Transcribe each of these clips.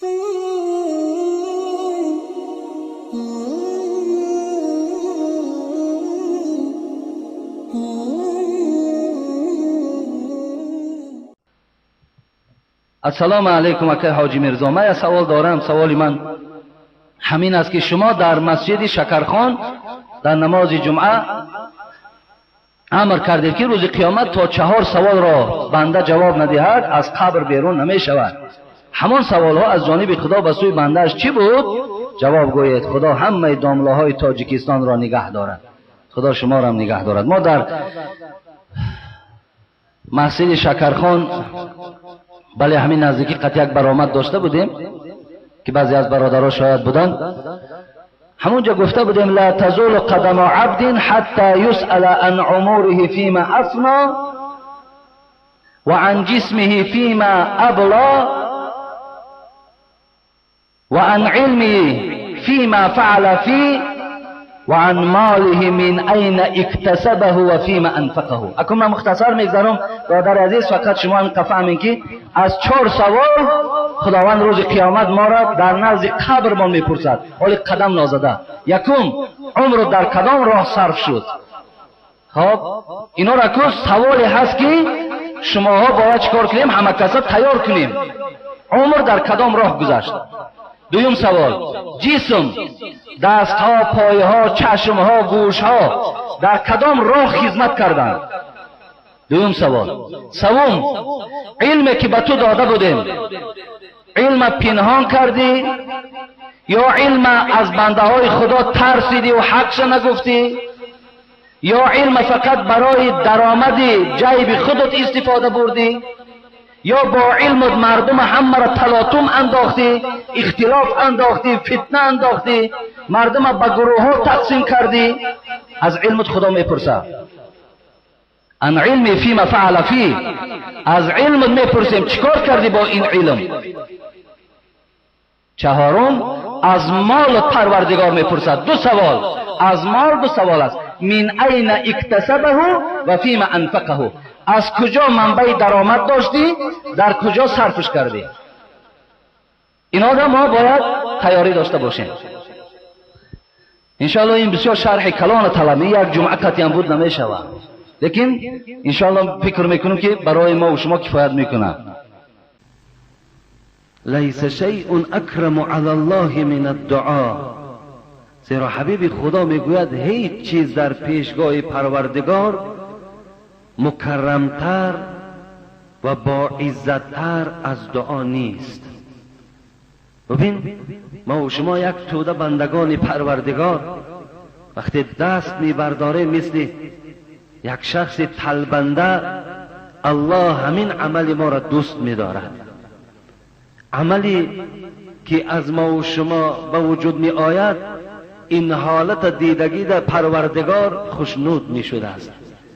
Ассалому алайкум, акай Ҳоҷи Мирзо. Ман як савол дорам. Саволи ман ҳамин аст, ки шумо дар масҷиди Шакархон дар намози ҷумъа амр кардед, ки рӯзи қиёмат то чаҳор саволро банда ҷавоб надиҳад, аз қабр берун намешавад. Ҳамон саволҳо аз ҷониби Худо ба сӯи бандааш чӣ буд? Ҷавоб гӯед. Худо ҳамаи домлаҳои Тоҷикистонро нигаҳ дорад. Худо шуморо нигаҳ дорад. Мо дар масҷиди Шакархон, бале, ҳамин наздикӣ қат як баромад дошта будем, ки баъзе аз бародаро шояд буданд. Ҳамонҷо гуфта будем: ла тазулу қадама абдин ҳатта юсъала ан умуриҳи фима афно ва ан ҷисмиҳи фима абла ва ан илмиҳи фима фаъала фи ва ан молиҳи мин айна иктасабаҳу ва фима анфақаҳу. Акун ман мухтасар мегзарам, бародари азиз, фақат шумо инқа фаҳмем, ки аз чор савол Худованд рӯзи қиёмат моро дар назди қабрмон мепурсад, ҳоли қадам нозада. Якум, умру дар кадом роҳ сарф шуд? Хоб, инора ку саволе ҳаст, ки шумоҳо бояд чӣ кор кунем, ҳама каса тайёр кунем. Умр дар кадом роҳ гузашт? Дуюм савол: ҷисм, дастҳо, пойҳо, чашмҳо, гӯшҳо дар кадом роҳ хизмат карданд? Дуюм савол. Савум, илме ки ба ту дода будем, илма пинҳон кардӣ ё илма аз бандаҳои Худо тарсидиву ҳақша нагуфтӣ, ё илма фақат барои даромади ҷайби худат истифода бурдӣ, ё бо илмут мардума ҳамаро талотум андохтӣ, ихтилоф андохтӣ, фитна андохтӣ, мардума ба гурӯҳҳо тақсим кардӣ? Аз илмут Худо мепурсад. Ан илми фима фаъала фи. Аз илмут мепурсем, чӣ кор кардӣ бо ин илм? Чаҳорум, аз молут Парвардигор мепурсад. Ду савол аз мол, ду савол аст: мин айна иктасабаҳу ва фима анфақаҳу. Аз куҷо манбаи даромад доштӣ, дар куҷо сарфш кардӣ? Инҳоро мо бояд тайёрӣ дошта бошем, иншоалло. Ин бисёр шарҳи калона талаб, як ҷумъа қатъиян буд намешавад, лекин иншоалло фикр мекунем, ки барои мо шумо кифоят мекунад. ليس شيء أكرم على الله من الدعاء. زیرا حبیب خدا میگوید هیچ چیز در پیشگاه پروردگار مکرمتر و با عزتتر از دعا نیست. ببین، ما و شما یک توده بندگان پروردگار وقتی دست میبرداره مثل یک شخص طلبنده، الله همین عمل ما را دوست میدارد. عملی که از ما و شما به وجود می آید، این حالت دیدگی در پروردگار خوشنود می شده است،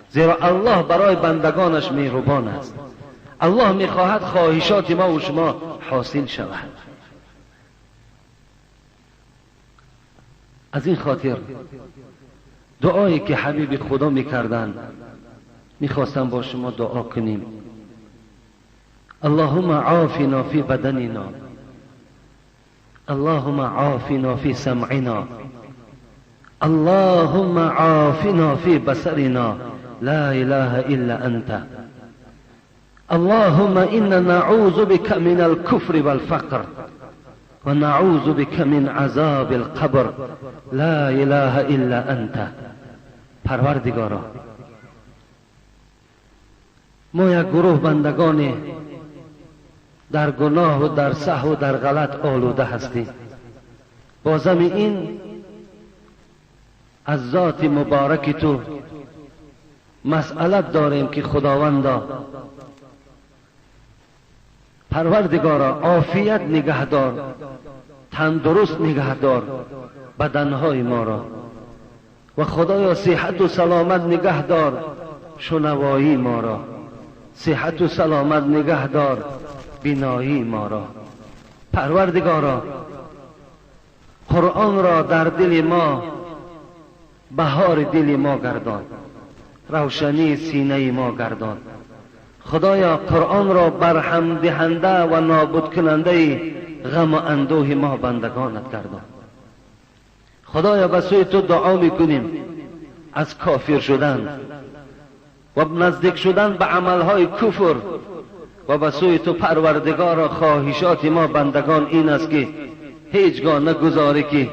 زیرا الله برای بندگانش مهربان است. الله می خواهد خواهشات ما و شما حاصل شود. از این خاطر دعایی که حبیب خدا میکردند میخواستم با شما دعا کنیم. اللهم عافنا في بدننا، اللهم عافنا في سمعنا، اللهم عافنا في بصرنا، لا إله إلا أنت. اللهم إنا نعوذ بك من الكفر والفقر ونعوذ بك من عذاب القبر، لا إله إلا أنت. پروردگارا، ما یک گروه بندگان در گناه و در سهو و در غلط آلوده هستیم. بازم این از ذات مبارک تو مسئلت داریم که خداوندا، پروردگارا، عافیت نگهدار، تندرست نگهدار بدنهای ما را و خدایا صحت و سلامت نگهدار شنوایی ما را، صحت و سلامت نگهدار بینایی ما را. پروردگارا، قرآن را در دل ما بهار دل ما گردان، روشنی سینه ما گردان. خدایا، قرآن را برهم دهنده و نابود کننده غم و اندوه ما بندگانت گردان. خدایا به سوی تو دعا میکنیم از کافر شدن و نزدیک شدن به عملهای کفر و به سوی تو پروردگارا خواهشات ما بندگان این است که هیچگاه نگذاری که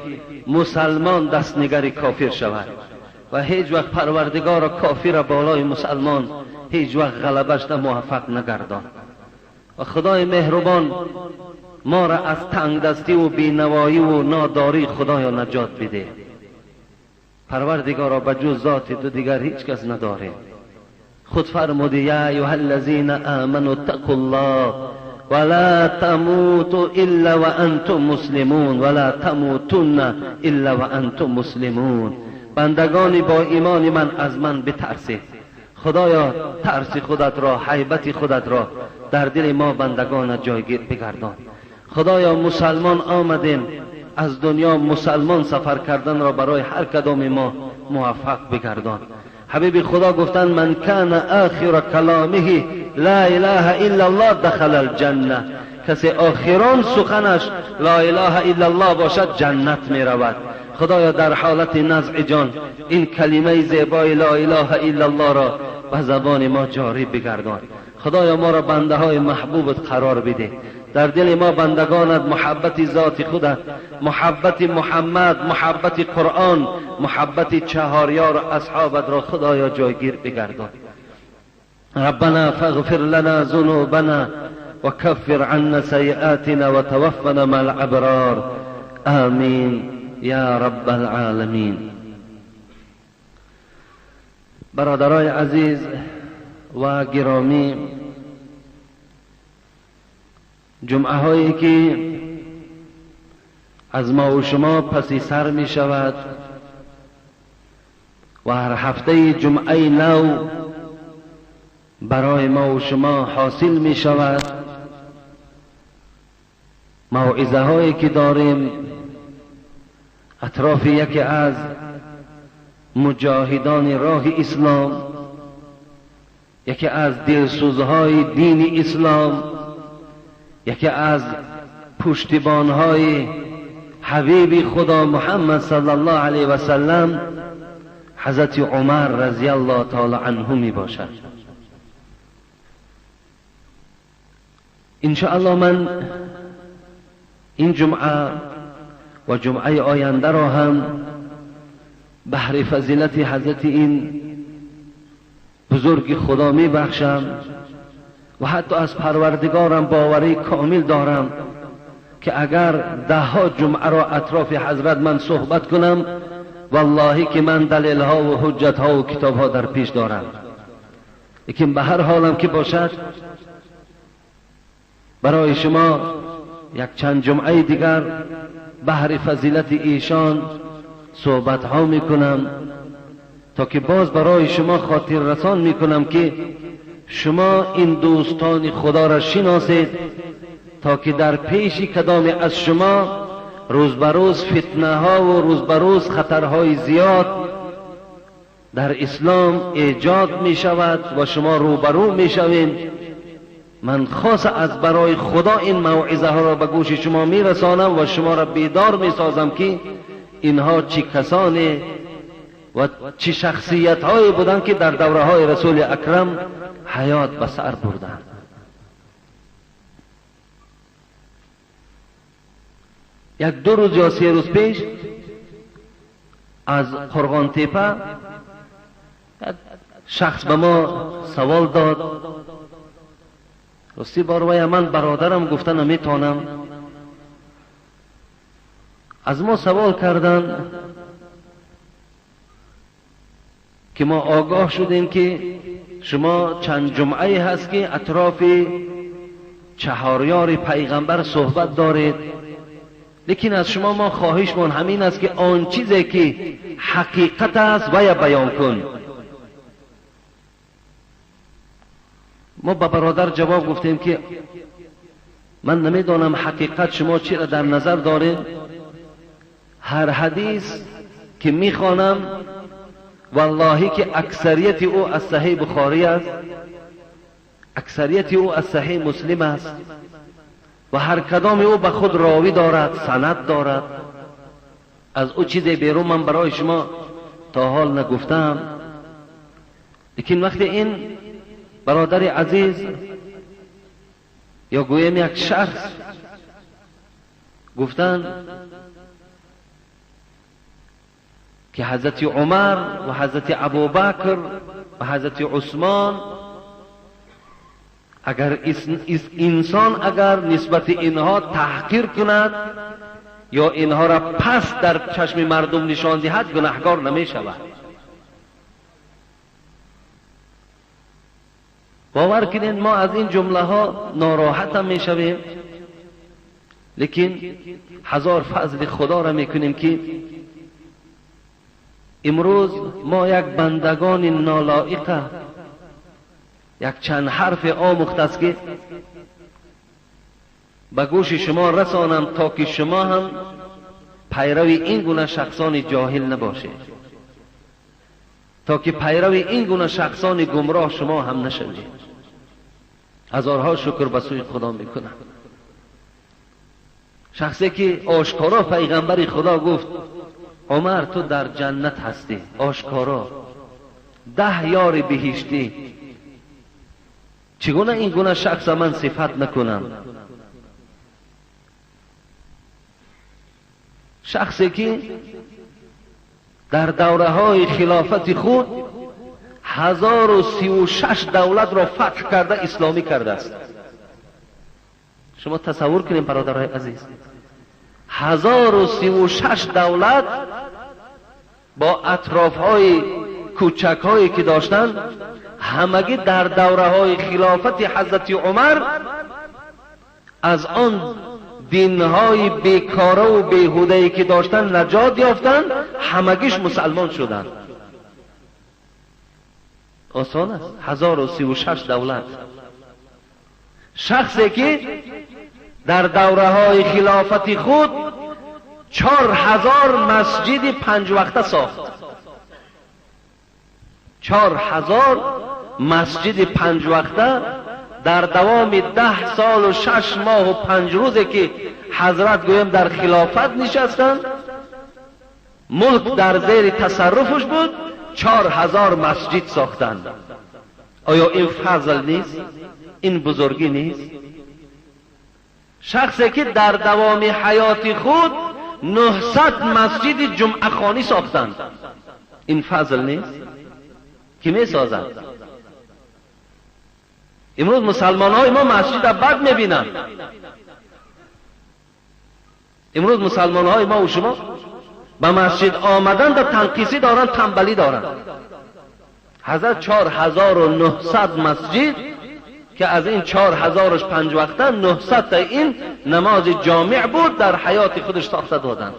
مسلمان دستنگر کافر شود و هیچ وقت پروردگارا کافر بالای مسلمان هیچ وقت غلبش موفق نگردان. و خدای مهربان ما را از تنگ دستی و بینوایی و ناداری خدایا نجات بده. پروردگارا به جز ذات تو دیگر هیچ کس نداره. خود فرمودی یا ایها الذین آمنوا اتقوا الله ولا تموتوا الا وانتم مسلمون ولا تموتن الا وانتم مسلمون. بندگانی با ایمان من از من بترسید. خدایا ترس خودت را، هیبت خودت را در دل ما بندگان جایگیر بگردان. خدایا مسلمان آمدیم، از دنیا مسلمان سفر کردن را برای هر کدام ما موفق بگردان. حبیب خدا گفتند من کان آخر کلامه لا اله الا الله دخل الجنه. کسی آخران سخنش لا اله الا الله باشد جنت می رود. خدایا در حالت نزع جان این کلمه زیبای لا اله الا الله را به زبان ما جاری بگردان. خدایا ما را بنده های محبوبت قرار بده. در دل ما بندگانت محبت ذات خودت، محبت محمد، محبت قرآن، محبت چهاریار اصحابت را خدایا جایگیر بگردان. ربنا فاغفر لنا ذنوبنا وكفر عنا سيئاتنا وتوفنا مع الابرار آمین یا رب العالمین. برادرای عزیز و گرامی، جمعه هایی که از ما و شما پسی سر می شود و هر هفته جمعه نو برای ما و شما حاصل می شود، موعظه هایی که داریم اطراف یکی از مجاهدان راه اسلام، یکی از دلسوزهای دین اسلام، یکی از پشتیبانهای حبیب خدا محمد صلی الله علیه و سلم حضرت عمر رضی الله تعالی عنه می باشد. انشاءالله من این جمعه و جمعه آینده را هم بهر فضیلت حضرت این بزرگ خدا می بخشم و حتی از پروردگارم باوری کامل دارم که اگر ده ها جمعه را اطراف حضرت من صحبت کنم، والله که من دلیل ها و حجت ها و کتاب ها در پیش دارم. لیکن به هر حالم که باشد برای شما یک چند جمعه دیگر بهر فضیلت ایشان صحبت ها میکنم تا که باز برای شما خاطر رسان میکنم که شما این دوستان خدا را شناسید تا که در پیش کدام از شما روز به روز فتنه ها و روز به روز خطرهای زیاد در اسلام ایجاد می شود و شما روبرو می شوید. من خاص از برای خدا این موعظه ها را به گوش شما می رسانم و شما را بیدار می سازم که اینها چه کسانی و چه شخصیت هایی بودند که در دوره های رسول اکرم حیات به سر بردند. یک دو روز یا 3 روز پیش از قرغان تیپه شخص به ما سوال داد. راستی باروی من برادرم گفته نمیتونم. از ما سوال کردن که ما آگاه شدیم که شما چند جمعه هست که اطراف چهاریار پیغمبر صحبت دارید، لیکن از شما ما خواهشمان همین است که آن چیزی که حقیقت است و بیان کن. ما به برادر جواب گفتیم که من نمیدانم حقیقت شما چی را در نظر دارید. هر حدیث که میخوانم والله که اکثریت او از صحیح بخاری است، اکثریت او از صحیح مسلم است. و هر کدام او به خود راوی دارد، سند دارد. از او چیزی بیرون من برای شما تا حال نگفتم. لیکن وقتی این برادر عزیز یا گویم یک شخص گفتن که حضرت عمر و حضرت ابوبکر و حضرت عثمان، اگر انسان اگر نسبت اینها تحقیر کند یا اینها را پس در چشم مردم نشان دهد، گناهکار نمی شود. باور کنید ما از این جمله ها ناراحت هم می شویم، لیکن هزار فضل خدا را می کنیم که امروز ما یک بندگان نالایقه یک چند حرف آموخت است که به گوش شما رسانم تا که شما هم پیرو این گونه شخصان جاهل نباشید، تا که پیرو این گونه شخصان گمراه شما هم نشوید. هزارها شکر به سوی خدا میکنم. شخصی که آشکارا پیغمبر خدا گفت عمر تو در جنت هستی، آشکارا 10 یار بهشتی، چگونه این گونه شخص من صفت نکنم؟ شخصی که در دوره های خلافت خود 1036 دولت را فتح کرده، اسلامی کرده است. شما تصور کنید برادرهای عزیز، 1036 دولت با اطراف های کوچک هایی که داشتند، همگی در دوره های خلافت حضرت عمر از آن دینهای بیکاره و بیهوده‌ای که داشتن نجات یافتند، همگیش مسلمان شدند. آسان است، 1036 دولت. شخصی که در دوره های خلافت خود 4000 مسجد 5 وقته ساخت، 4000 مسجد 5 وقته در دوام 10 سال و 6 ماه و 5 روزی که حضرت گویم در خلافت نشستند، ملک در زیر تصرفش بود، 4000 مسجد ساختند. آیا این فضل نیست؟ این بزرگی نیست؟ شخصی که در دوام حیات خود 900 مسجد جمعه خوانی ساختند، این فضل نیست؟ که می سازند؟ امروز مسلمان های ما مسجد بد میبینند. امروز مسلمان های ما و شما به مسجد آمدن در تنقیصی دارند، تنبلی دارند. حضرت 4900 مسجد که از این 4000 5 وقته، 900 تا این نماز جامع بود، در حیات خودش ساخته دادند.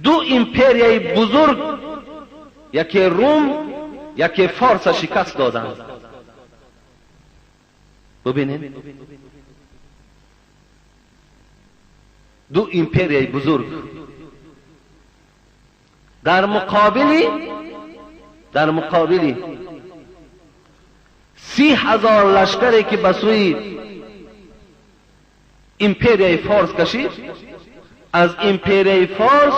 دو امپریای بزرگ، یکی روم یکی فارس، شکست دادند. ببینید دو امپریای بزرگ در مقابلی 30,000 لشکری که به سوی امپریای فارس کشید، از امپریای فارس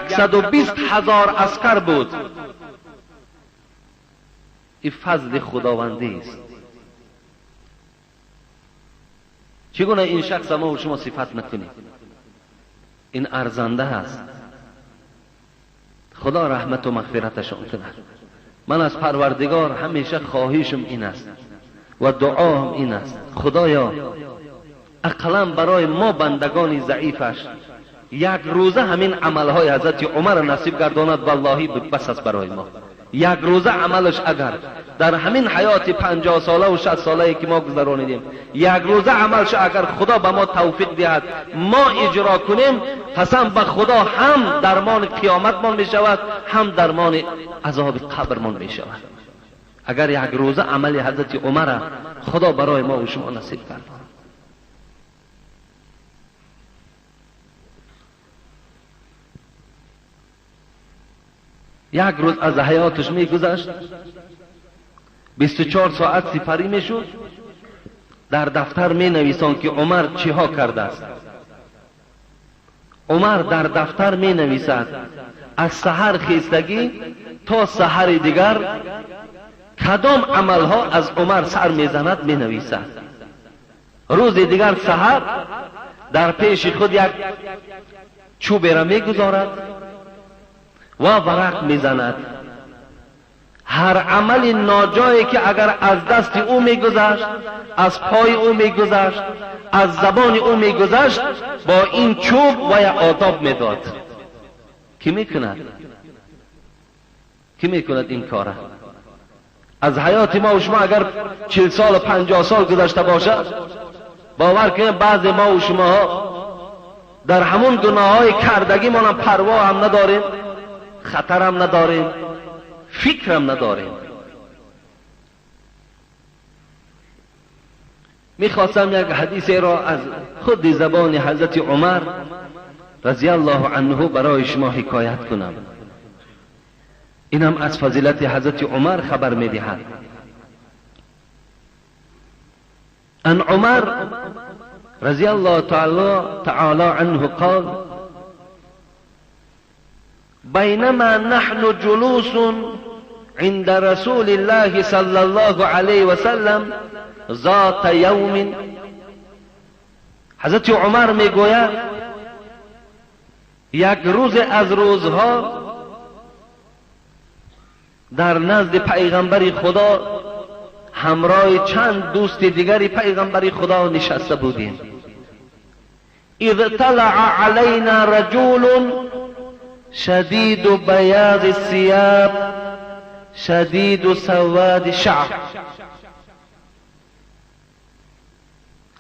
120,000 عسکر بود. این فضل خداوندی است. چگونه این شخص ما و شما صفت نکنیم؟ این ارزنده است. خدا رحمت و مغفرتشان کند. من از پروردگار همیشه خواهشم این است و دعاهم این است، خدایا اقلا برای ما بندگان ضعیفش یک روزه همین عملهای حضرت عمر نصیب گرداند. والله بس است برای ما یک روزه عملش. اگر در همین حیات 50 ساله و 60 ساله که ما گذرانیدیم، یک روزه عملش اگر خدا به ما توفیق دهد ما اجرا کنیم، قسم به خدا هم درمان قیامتمان می شود، هم درمان عذاب قبرمان می شود. اگر یک روزه عمل حضرت عمر خدا برای ما و شما نصیب کرد. یک روز از حیاتش میگذشت، 24 ساعت سپری میشد، در دفتر می نویسان که عمر چیها کرده است. عمر در دفتر می نویسد از سحر خیستگی تا سحر دیگر کدام عملها از عمر سر میزند می نویسد. روز دیگر سحر در پیش خود یک چوب را میگذارد و ورق میزند. هر عمل ناجایی که اگر از دست او میگذشت، از پای او میگذشت، از زبان او میگذشت، با این چوب و یا آداب میداد. کی میکند؟ کی میکند این کاره؟ از حیات ما و شما اگر 40 سال و 50 سال گذشته باشد، باور کنید بعض ما و شما در همون گناه کردگی ما هم پروا هم نداریم، خطر هم نداریم، فکرم نداریم. میخواستم یک حدیث را از خود زبان حضرت عمر رضی الله عنه برای شما حکایت کنم. اینم از فضیلت حضرت عمر خبر میدهد. ان عمر رضی الله تعالی عنه قال: بینما نحن جلوس عند رسول الله صلی الله علیه وسلم ذات یوم. حضرت عمر میگوید یک روز از روزها در نزد پیغمبر خدا همراه چند دوست دیگری پیغمبر خدا نشسته بودیم. اذ طلع علینا رجل شدید بیاض الثياب شدید سواد الشعر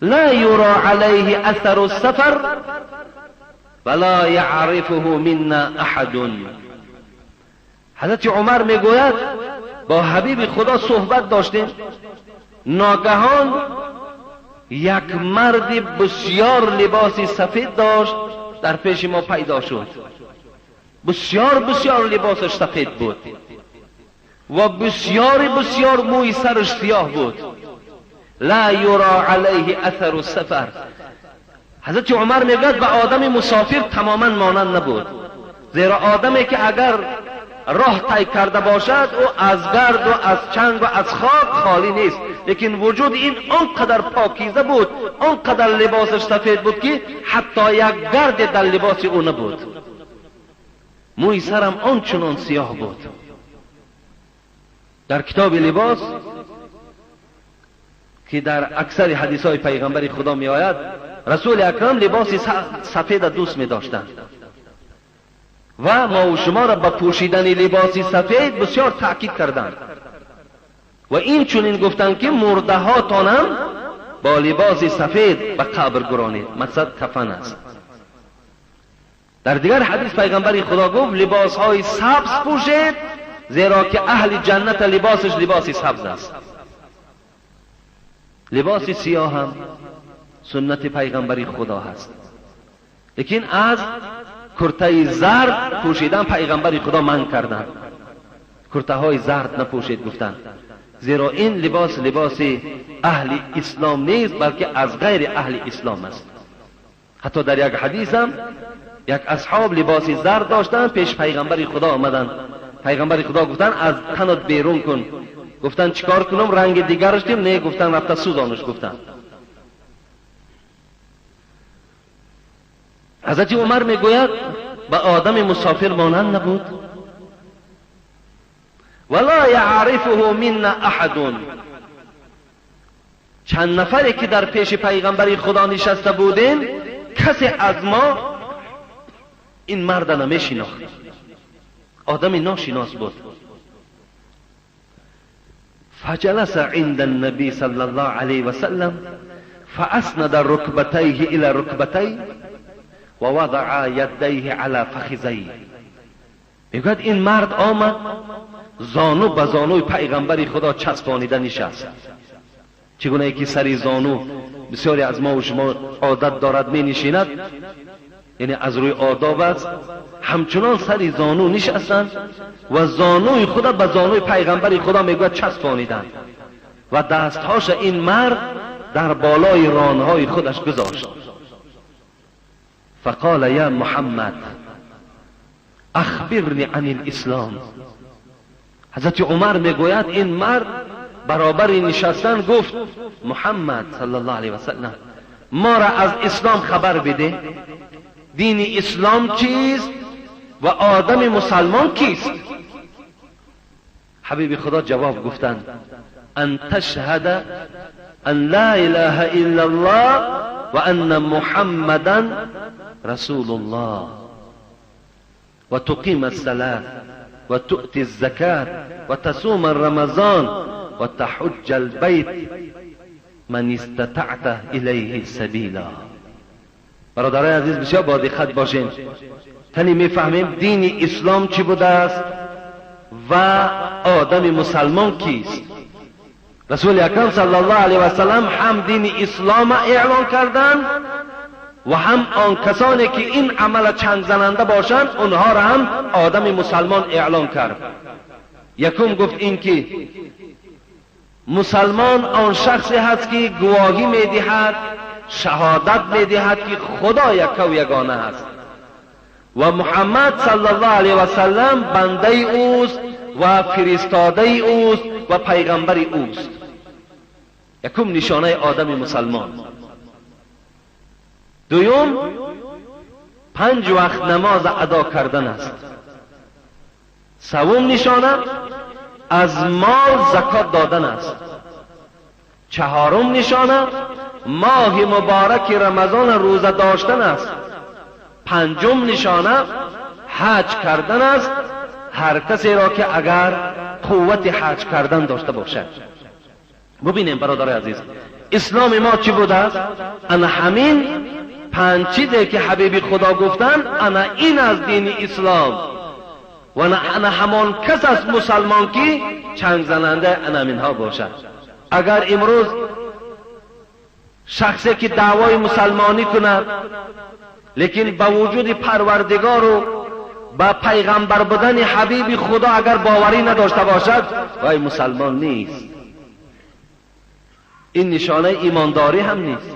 لا يرى عليه اثر السفر ولا يعرفه منا احد. حضرت عمر میگوید با حبیب خدا صحبت داشتیم، ناگهان یک مرد بسیار لباس سفید داشت در پیش ما پیدا شد. بسیار بسیار لباسش سفید بود و بسیار بسیار موی سرش سیاه بود. لا یرا علیه اثر السفر. حضرت عمر میگوید به آدم مسافر تماما مانند نبود، زیرا آدمی که اگر راه طی کرده باشد او از گرد و از چنگ و از خاک خالی نیست، لیکن وجود این آنقدر پاکیزه بود، آنقدر لباسش سفید بود که حتی یک گرد در لباس او نبود. موی سرم آنچنان سیاه بود. در کتاب لباس که در اکثر حدیث های پیغمبر خدا می آید، رسول اکرم لباس سفید دوست می داشتند و ما و شما را به پوشیدن لباس سفید بسیار تاکید کردند و این چنین گفتند که مرده هاتانم با لباس سفید به قبر گرانید، مقصد کفن است. در دیگر حدیث پیغمبر خدا گفت لباس های سبز پوشید، زیرا که اهل جنت لباسش لباس سبز است. لباس سیاه هم سنت پیغمبر خدا هست، لیکن از کرته زرد پوشیدن پیغمبر خدا منع کردند. کرته های زرد نپوشید گفتند، زیرا این لباس لباس اهل اسلام نیست، بلکه از غیر اهل اسلام است. حتی در یک حدیث هم یک اصحاب لباس زرد داشتند، پیش پیغمبر خدا آمدند. پیغمبر خدا گفتند از تنت بیرون کن. گفتند چیکار کنم، رنگ دیگرش دیم؟ نه، گفتند رفته سوزانش. گفتند حضرت عمر میگوید به آدم مسافر مانند نبود. ولا یعرفه منا احد. چند نفری که در پیش پیغمبر خدا نشسته بودیم کسی از ما این مرد نمیشناخت، آدم ناشناس بود. فجلس عند النبی صلی الله علیه وسلم فاسند ركبتيه الى ركبتيه ووضع يديه على فخذيه. میگوید این مرد آمد زانو به زانوی پیغمبر خدا چسبانیده نشست. چگونه که سری زانو بسیاری از ما و شما عادت دارد می نشیند، یعنی از روی آداب است، همچنان سری زانو نشستند و زانوی خدا به زانوی پیغمبر خدا میگوید چسبانیدند و دستهاش این مرد در بالای رانهای خودش گذاشت. فقال یا محمد اخبرنی عن الاسلام. حضرت عمر میگوید این مرد برابر نشستن گفت محمد صلی الله علیه و سلم ما را از اسلام خبر بده، دین اسلام چیست و آدم مسلمان کیست؟ حبیب خدا جواب گفتند ان تشهد ان لا اله الا الله و ان محمدا رسول الله و تقیم الصلاة و تؤتی الزکاة و تصوم رمضان و تحج البیت من استطعت الیه سبیلا. برادرای عزیز بسیار با دقت باشین، تنی میفهمیم دین اسلام چی بوده است و آدم مسلمان کیست. رسول اکرم صلی الله علیه و سلم هم دین اسلام اعلان کردند و هم آن کسانی که این عمل چنگ زننده باشند اونها را هم آدم مسلمان اعلان کرد. یکم گفت این که مسلمان آن شخصی هست که گواهی میدهد، شهادت میدهد که خدا یک و یگانه است و محمد صلی الله علیه و سلم بنده اوست و فرستاده اوست و پیغمبر اوست. یکم نشانه آدم مسلمان. دوم، 5 وقت نماز ادا کردن است. سوم نشانه از مال زکات دادن است. چهارم نشانه ماه مبارک رمضان روزه داشتن است. پنجم نشانه حج کردن است، هر کسی را که اگر قوت حج کردن داشته باشد. ببینیم برادر عزیز، اسلام ما چی بوده است؟ انا همین 5 چیزی که حبیب خدا گفتن، انا این از دین اسلام و انا همان کس از مسلمان که چنگ زننده انا منها باشد. اگر امروز شخصی که دعوای مسلمانی کند لیکن با وجود پروردگار و با پیغمبر بودن حبیب خدا اگر باوری نداشته باشد، وای مسلمان نیست. این نشانه ایمانداری هم نیست.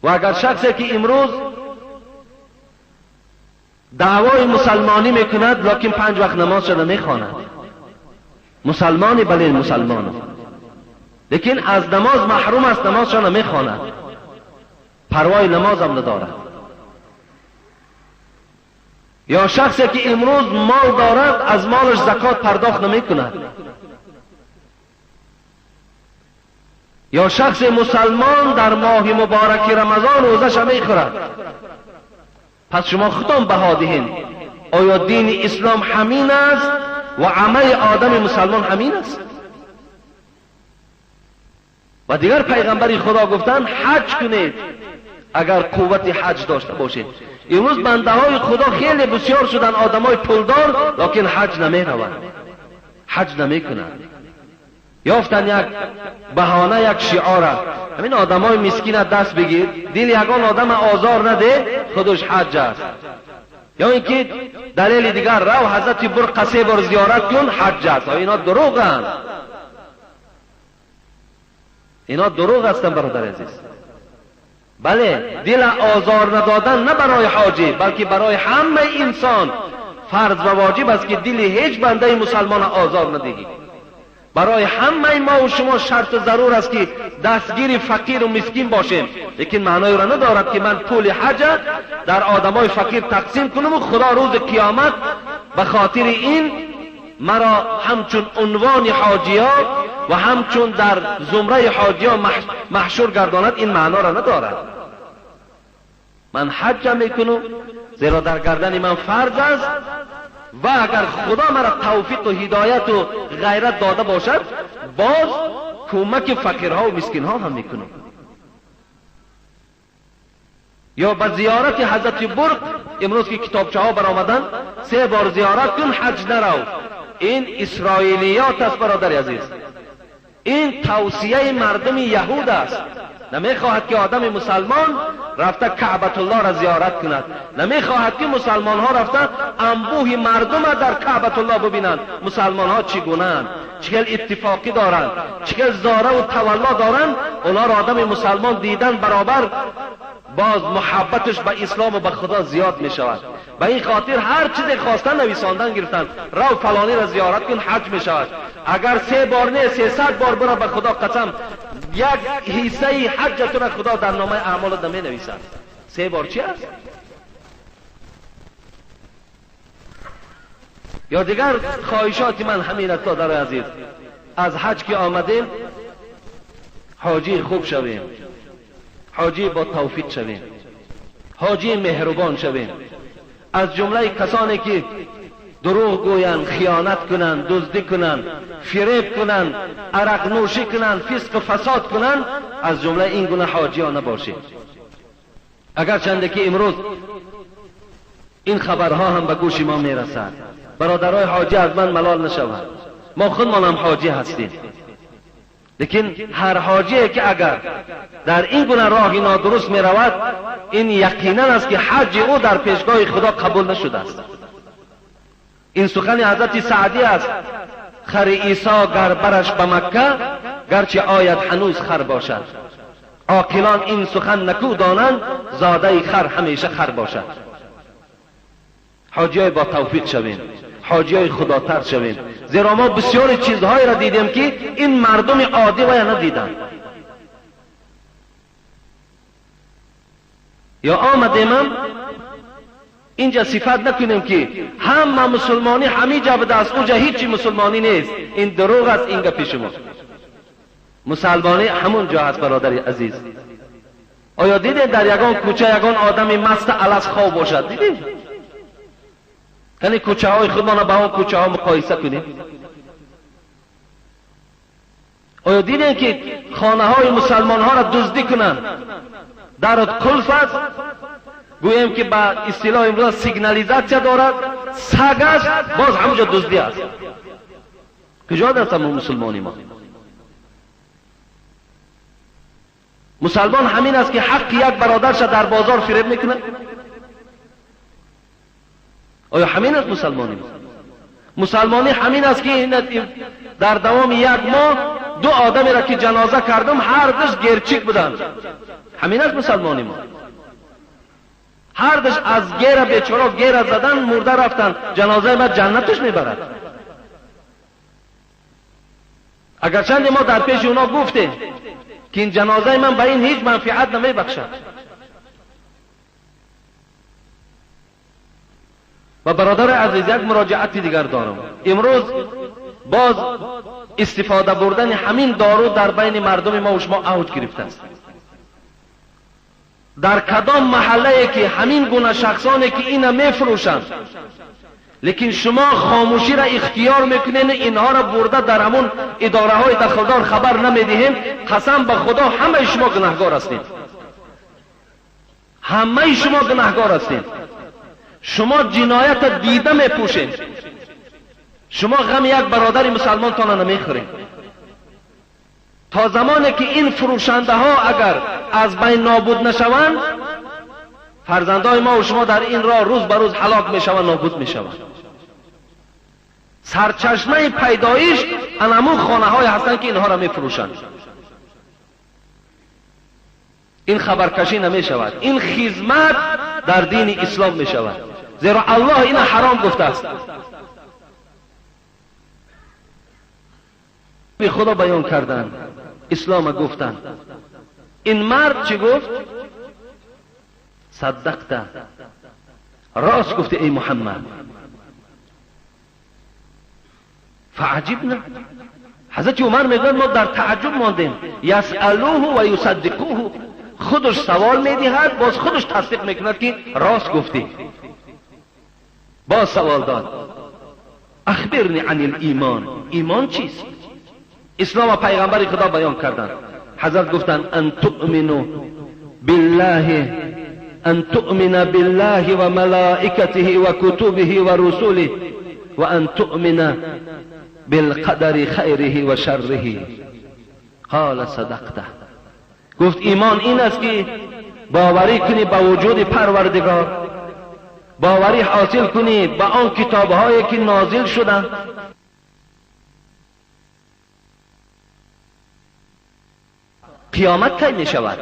و اگر شخصی که امروز دعوای مسلمانی میکند لیکن 5 وقت نماز شده میخواند، مسلمانی بله مسلمان، لیکن از نماز محروم است، نمازش نمیخواند، پروای نماز هم ندارد. یا شخصی که امروز مال دارد از مالش زکات پرداخت نمیکند، یا شخص مسلمان در ماه مبارک رمضان روزش میخورد. پس شما خودتان بها دهین، آیا دین اسلام همین است و عمل آدم مسلمان همین است؟ و دیگر پیغمبر خدا گفتن حج کنید اگر قوت حج داشته باشید. امروز بنده های خدا خیلی بسیار شدن آدم های پولدار، لیکن حج نمی روند، حج نمی کنند. یافتن یک بهانه، یک شعار، همین آدم های مسکین دست بگیر، دل یگان آدم آزار نده، خودش حج است. یا اینکه دلیل دیگر، رو حضرت برقه 3 بار زیارت کن، حج است. اینا دروغ هستند، اینا دروغ هستند برادر عزیز. بله، دل آزار ندادن نه برای حاجی بلکه برای همه انسان فرض و واجب است که دل هیچ بنده مسلمان آزار ندهی. برای همه ما و شما شرط ضرور است که دستگیر فقیر و مسکین باشیم، لیکن معنای را ندارد که من پول حج در آدمای فقیر تقسیم کنم و خدا روز قیامت به خاطر این مرا همچون عنوان حاجیا و همچون در زمره حاجیا محشور گرداند. این معنا را ندارد. من حج میکنم زیرا در گردن من فرض است و اگر خدا مرا توفیق و هدایت و غیرت داده باشد باز کمک فقیرها و مسکینها هم میکنم. یا به زیارت حضرت برق امروز که کتابچه ها برآمدن، 3 بار زیارت کن حج نرو. این اسرائیلیات است برادر عزیز، این توصیه مردم یهود است. نمیخواهد که آدم مسلمان رفته کعبة الله را زیارت کند، نمیخواهد که مسلمان ها رفته انبوه مردم را در کعبة الله ببینند. مسلمان ها چگونه‌اند، چه اتفاقی دارند، چه زاره و تولا دارند. اونا را آدم مسلمان دیدن برابر باز محبتش به اسلام و به خدا زیاد می شود. به این خاطر هر چیز خواستن نویساندن گرفتن، رو فلانی را زیارت کن حج می شود. اگر 3 بار نه 300 بار برو، به خدا قسم یک حصه حج تو را خدا در نامه اعمال می نویسد. 3 بار چی است؟ یا دیگر خواهشات من همین است در عزیز، از حج که آمدیم حاجی خوب شویم، حاجی با توفیق شویم، حاجی مهربان شویم. از جمله کسانی که دروغ گویند، خیانت کنند، دزدی کنند، فریب کنند، عرق نوشی کنند، فسق و فساد کنند، از جمله این گونه حاجی ها نباشیم. اگر چنده که امروز این خبرها هم به گوش ما میرسد، برادرای حاجی از من ملال نشوند، ما خودمان هم حاجی هستیم، لیکن هر حاجی که اگر در این گونه راه نادرست می رود، این یقینا است که حج او در پیشگاه خدا قبول نشده است. این سخن حضرت سعدی است: خر عیسی گر برش به مکه، گرچه آید هنوز خر باشد. عاقلان این سخن نکو دانند، زاده خر همیشه خر باشد. حاجی با توفیق شویم، حاجی خداتر شویم، زیرا ما بسیار چیزهایی را دیدیم که این مردم عادی و ندیدند. یا آمدیم اینجا صفت نکنیم که همه مسلمانی همه جا بوده است، اونجا هیچی مسلمانی نیست. این دروغ است. این گپ شما مسلمانی همون جا هست برادر عزیز. آیا دیدین در یگان کوچه یگان آدم مست الس خواب باشد؟ دیدین؟ یعنی کوچه های خودمان با اون کوچه ها مقایسه کنیم. آیا دیدین که خانه های مسلمان ها را دزدی کنند؟ درت قلف است، گوییم که با اصطلاح امروز سیگنالیزاسیا دارد، سگ است، باز همونجا دزدی است. کجا در تمام مسلمانی ما؟ مسلمان همین است که حق یک برادرش در بازار فریب میکنه؟ آیا همین است مسلمانی؟ مسلمانی همین است که در دوام یک ماه 2 آدمی را که جنازه کردم هر دوش گرچیک بودند. همین است مسلمانی ما. هر دوش از گیر بیچاره گیر زدن مرده رفتن، جنازه ما جنتش میبرد. اگرچند ما در پیش اونا گفتیم که این جنازه من به این هیچ منفعت نمیبخشد. و برادر عزیز یک مراجعت دیگر دارم. امروز باز استفاده بردن همین دارو در بین مردم ما و شما اوج گرفته است. در کدام محله که همین گونه شخصانی که اینا میفروشند، لیکن شما خاموشی را اختیار میکنین، اینها را برده در همون اداره های دخلدار خبر نمیدهیم، قسم به خدا همه شما گناهگار هستید. همه شما گناهگار هستید. شما جنایت دیده میپوشید. شما غم یک برادر مسلمان تان نمیخورید. تا زمانی که این فروشنده ها اگر از بین نابود نشوند، فرزندای ما و شما در این راه روز به روز هلاک میشوند، نابود میشوند. سرچشمه پیدایش انمو خانه های هستند که اینها را میفروشند. این خبرکشی نمیشود، این خدمت در دین اسلام میشود، زیرا الله این حرام گفته است. به خدا بیان کردن، اسلام گفتن. این مرد چی گفت؟ صدقت، راست گفتی ای محمد. فعجبنا، حضرت عمر میگوید ما در تعجب ماندیم. یسألوه و یصدقوه، خودش سوال میدهد باز خودش تصدیق میکند که راست گفتی. باز سوال داد، اخبرنی عن الایمان، ایمان چیست؟ اسلام و پیغمبر خدا بیان کردند. حضرت گفتند ان تؤمنوا بالله، ان تؤمن بالله و ملائکته و کتبه و رسوله و ان تؤمن بالقدر خیره و شره. قال صدقت. گفت ایمان این است که باوری کنی به وجود پروردگار، باوری حاصل کنی به آن کتابهایی که نازل شدند. قیامت کی می شود؟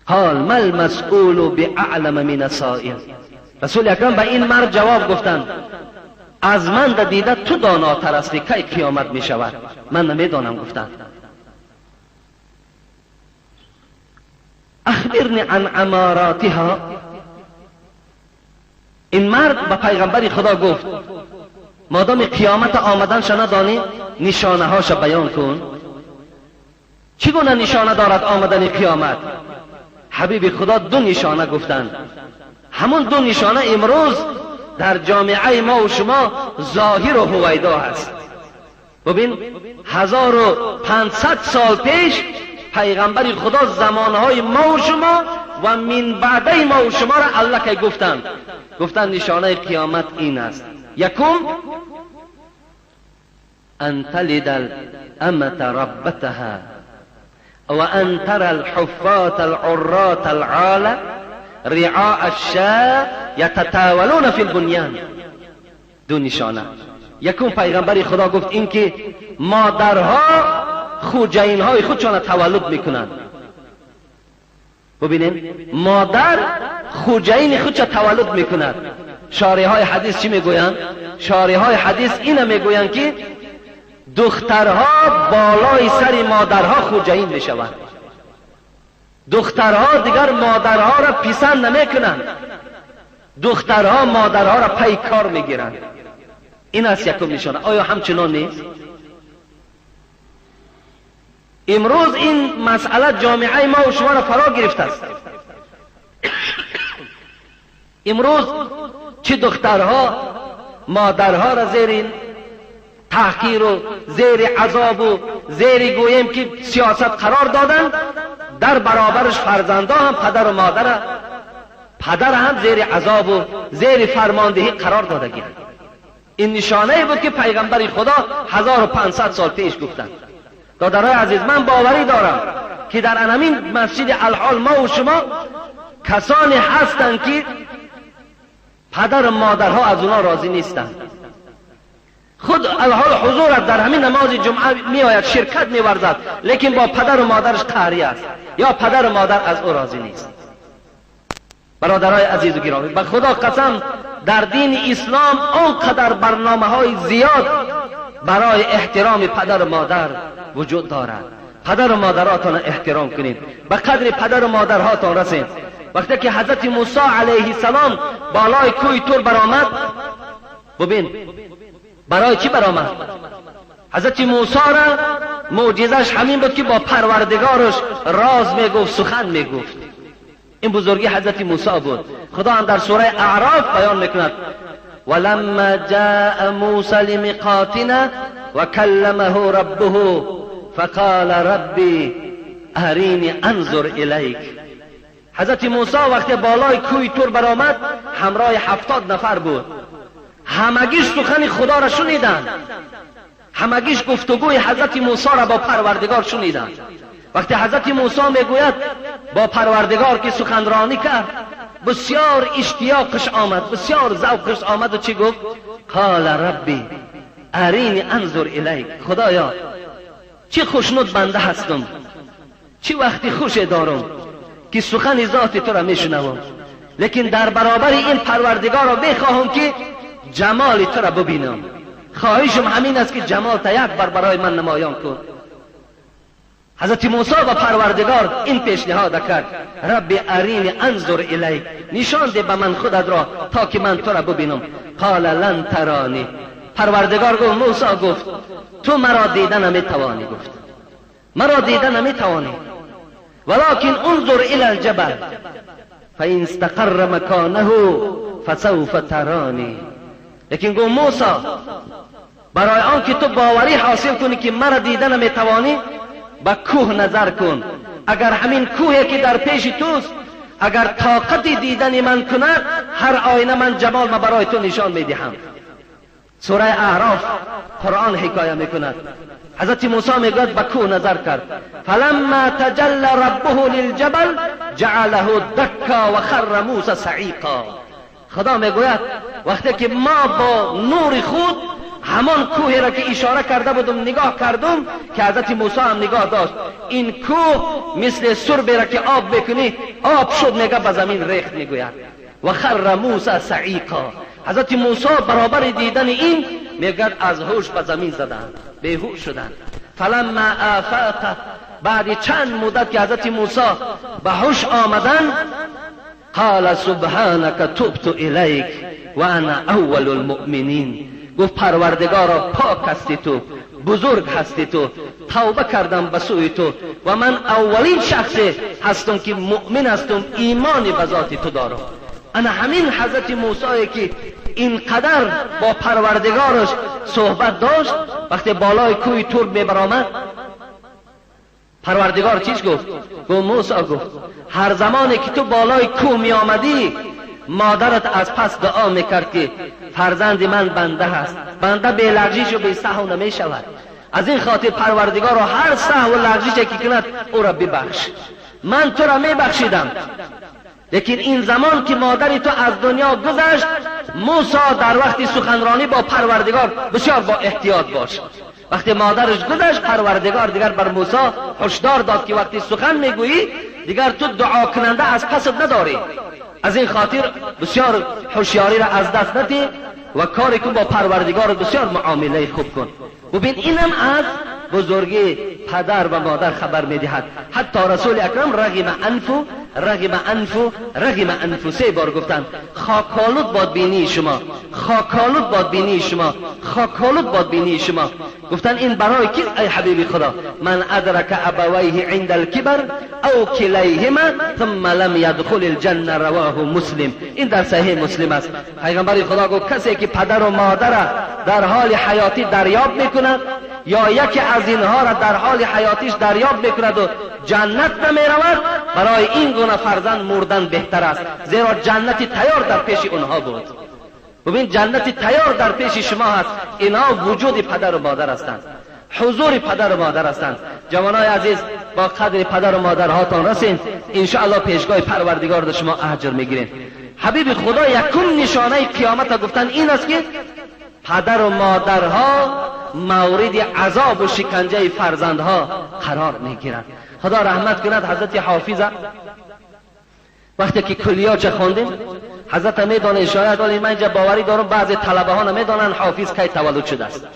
قال ما المسئول باعلم من السائل. رسول اکرم به این مرد جواب گفتند از من دیده تو داناتر هستی، کی قیامت می شود؟ من نمیدانم. گفتند اخبرنی عن اماراتها. این مرد به پیغمبر خدا گفت مادام قیامت آمدنش ندانی نشانه هاش بیان کن. چگونه نشانه دارد آمدن قیامت؟ حبیب خدا دو نشانه گفتند. همون دو نشانه امروز در جامعه ما و شما ظاهر و هویدا هست. ببین 1500 سال پیش پیغمبر خدا زمانهای ما و شما و من بعده ما و شما را الله که گفتند، گفتند نشانه قیامت این است. یکم ان تلد الامة ربتها و ان ترى الحفاة العراة العالة رعاء الشاة یتتاولون فی البنیان. دو نشانه. یکم پیغمبر خدا گفت این که مادرها خوجینهای خودشان تولد میکنند. ببینیم مادر خوجین خودش تولد میکند. شارح های حدیث چی میگویند؟ شارح های حدیث اینو میگویند که دخترها بالای سر مادرها خوجین میشوند. دخترها دیگر مادرها را پسند نمیکنند. دخترها مادرها را پی کار میگیرند. این است یکم نشانه. آیا همچنان نیست؟ امروز این مسئله جامعه ما و شما را فرا گرفته است. امروز چه دخترها مادرها را زیر این تحقیر و زیر عذاب و زیر گوییم که سیاست قرار دادن، در برابرش فرزنده هم پدر و مادر پدر هم زیر عذاب و زیر فرماندهی قرار دادگی. این نشانه بود که پیغمبر خدا 1500 سال پیش گفتند. دادرای عزیز، من باوری دارم که در همین مسجد الحال ما و شما کسانی هستند که پدر و مادرها از اونا راضی نیستند. خود الحال حضورت در همین نماز جمعه می آید، شرکت می ورزد، لیکن با پدر و مادرش قهری است یا پدر و مادر از او راضی نیست. برادرای عزیز و گرامی، به خدا قسم در دین اسلام آنقدر برنامه های زیاد برای احترام پدر و مادر وجود دارد. پدر و مادراتان احترام کنید، به قدر پدر و مادرهاتان رسید. وقتی که حضرت موسی علیه السلام بالای کوه طور برآمد، ببین برای چی برآمد؟ حضرت موسی را معجزش همین بود که با پروردگارش راز میگفت، سخن میگفت. این بزرگی حضرت موسی بود. خدا هم در سوره اعراف بیان میکند ولما جاء موسی لمیقاتنا وکلمه ربه فقال ربی ارینی انظر الیک. حضرت موسی وقتی بالای کوه طور برآمد همراه 70 نفر بود. همگیش سخن خدا را شنیدند، همگیش گفتگوی حضرت موسی را با پروردگار شنیدند. وقتی حضرت موسی میگوید با پروردگار که سخنرانی کرد، بسیار اشتیاقش آمد، بسیار ذوقش آمد و چی گفت؟ قال ربی ارینی انظر الیک. خدایا چه خوشنود بنده هستم، چه وقتی خوش دارم که سخن ذات تو را میشنوم، لیکن در برابر این پروردگار را میخواهم که جمال تو را ببینم. خواهشم همین است که جمال تا یک بار برای من نمایان کن. حضرت موسی با پروردگار این پیشنهاد کرد رب ارینی انظر الیک، نشان ده به من خودت را تا که من تو را ببینم. قال لن ترانی. پروردگار گفت، موسی گفت تو مرا دیده نمیتوانی. گفت مرا دیده نمیتوانی، ولكن انظر الى الجبل فإن استقر مکانه فسوف ترانی. لیکن گفت موسی برای آن که تو باوری حاصل کنی که مرا دیده نمیتوانی، به کوه نظر کن. اگر همین کوهی که در پیش توست اگر طاقت دیدن من کند، هر آینه من جمال ما برای تو نشان میدهم. سوره اعراف قرآن حکایه میکند. حضرت موسی میگوید به کوه نظر کرد، فلما تجل ربه للجبل جعله دکا و خر موسی صعیقا. خدا میگوید وقتی که ما با نور خود همان کوه را که اشاره کرده بودم نگاه کردم که حضرت موسی هم نگاه داشت، این کوه مثل سربی را که آب بکنی آب شد، میگه به زمین ریخت. میگوید و خر موسی صعیقا. حضرت موسی برابر دیدن این میگه از هوش به زمین زدند، بیهوش شدند. فلما آفاق، بعد چند مدت که حضرت موسی به هوش آمدند، قال سبحانك تبت الیک و انا اول المؤمنین. گفت پروردگارا پاک هستی تو، بزرگ هستی تو، توبه کردم به سوی تو و من اولین شخص هستم که مؤمن هستم، ایمان به ذات تو دارم. انا همین حضرت موسی که اینقدر با پروردگارش صحبت داشت، وقتی بالای کوه تور میبرآمد پروردگار چیش گفت؟ گفت موسی، گفت هر زمانی که تو بالای کوه می آمدی مادرت از پس دعا میکرد که فرزند من بنده هست، بنده به لغزش و به سهو نمی شود، از این خاطر پروردگار را هر سهو و لغزش که کند او را ببخش، من تو را میبخشیدم. لیکن این زمان که مادر تو از دنیا گذشت، موسی در وقت سخنرانی با پروردگار بسیار با احتیاط باش. وقتی مادرش گذشت، پروردگار دیگر بر موسی هشدار داد که وقتی سخن میگویی دیگر تو دعا کننده از پست نداری، از این خاطر بسیار هوشیاری را از دست ندی و کاری کن با پروردگار بسیار معامله خوب کن. ببین اینم از بزرگی پدر و مادر خبر میدهد. حتی رسول اکرم رغم انفو رغم انفو رغم انفو سه بار گفتند خاکالود باد بینی شما، خاکالود باد بینی شما، خاکالود باد بینی شما. گفتن این برای کی ای حبیب خدا؟ من ادرک ابویه عند الکبر او کلیهما ثم لم یدخل الجنه، رواه مسلم. این در صحیح مسلم است. پیغمبر خدا گفت کسی که پدر و مادر در حال حیاتی دریاب میکند یا یکی از اینها را در حال حیاتیش دریاب میکند و جنت نمیرود، برای این گونه فرزند مردن بهتر است، زیرا جنت تیار در پیش اونها بود. ببین جنت تیار در پیش شما هست، اینها وجود پدر و مادر هستند، حضور پدر و مادر هستند. جوانای عزیز با قدر پدر و مادرهاتان رسین، انشاءالله پیشگاه پروردگار در شما اجر میگیرین. حبیب خدا یکم نشانه قیامت گفتن این است که پدر و مادرها مورد عذاب و شکنجه فرزندها قرار میگیرند. خدا رحمت کند حضرت حافظ وقتی که کلیات خواندیم، حضرت میدانه شاید، ولی من اینجا باوری دارم بعضی طلبه ها نمیدانند حافظ کی تولد شده است.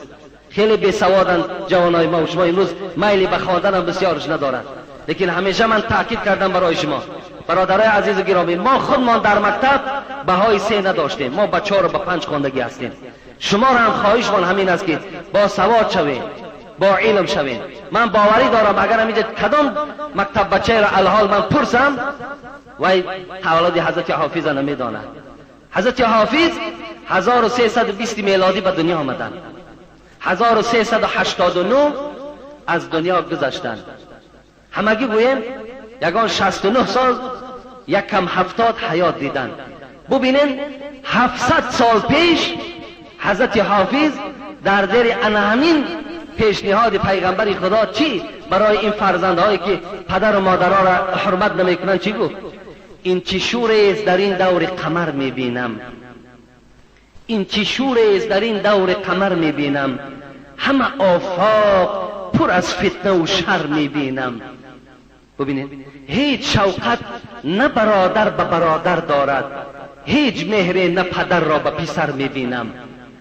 خیلی بیسوادند جوانای ما و شما، امروز میلی به خواندن هم بسیارش ندارند. لیکن همیشه من تاکید کردم برای شما برادرای عزیز و گرامی، ما خودمان در مکتب بهای 3 نداشتیم، ما به 4 و به 5 خواندگی هستیم. شما را هم خواهشمان همین است که با سواد شوید، با علم شوید. من باوری دارم اگر همینجا کدام مکتب بچه را الحال من پرسم وی تولد حضرت حافظ نمیداند. حضرت حافظ 1320 میلادی به دنیا آمدند، 1389 از دنیا گذشتند. همگی گوییم یگان 69 سال یکم 70 حیات دیدند. ببینین 700 سال پیش حضرت حافظ در در همین پیشنهاد پیغمبر خدا چی برای این فرزندهایی که پدر و مادرها را حرمت نمیکنند چی گفت؟ این چه شور است در این دور قمر میبینم، این چه شور است در این دور قمر میبینم، همه آفاق پر از فتنه و شر میبینم. ببینید هیچ شوقت نه برادر به برادر دارد، هیچ مهر نه پدر را به پسر میبینم.